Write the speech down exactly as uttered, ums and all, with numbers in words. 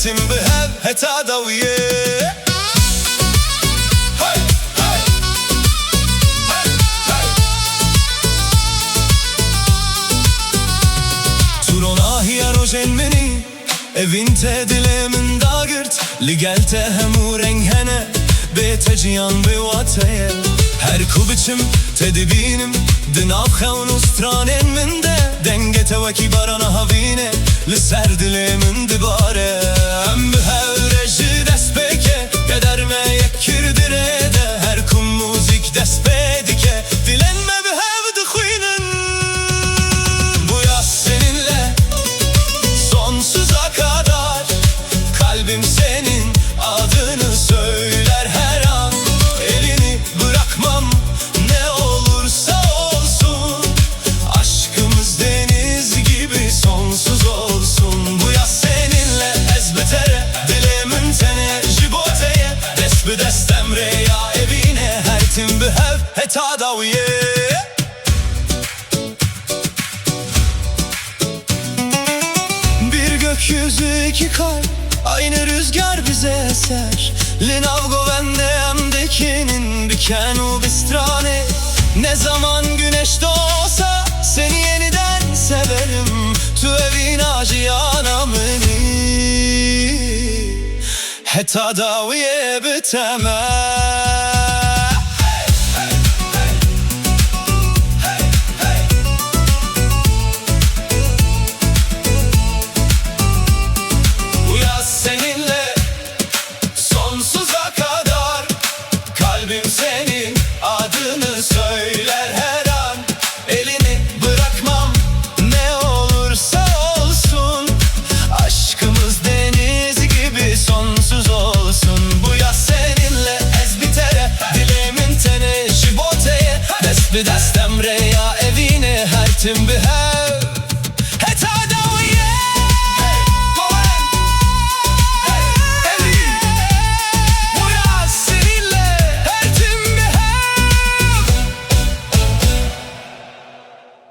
Tim bi hev heta dawiyê. Hey, hey. Hey, hey. Tu ronahiya rojên min î, evîn te dilê min dagirt, li gel te hemû reng hene, bê te jiyan bê wate ye. Her ku biçim te dibînim, di nav xewn û stranên min de, dengê te wekî barana havîne, li ser dilê min dibare. Em bi hev re ji dest pê ke, keder me yek kir di rê de, her ku muzîk dest pê dike, dilên me bi hev dixwînin. Bu yaz seninle sonsuza kadar, kalbim senin adını söyler her an. Elini bırakmam ne olursa olsun, aşkımız deniz gibi sonsuz olsun. Bu yaz seninle ez bi te re, dilê min tenê ji bo te ye. Dest bi dest em rêya evînê, her tim bi hev heta dawiyê. Bir gökyüzü, iki kalp, aynı rüzgar bize eser. Li nav govendê em dikinin bi ken û bi stranê. Ne zaman güneş doğsa seni yeniden severim. Tu evîna jiyana min î, heta dawiyê bi te me.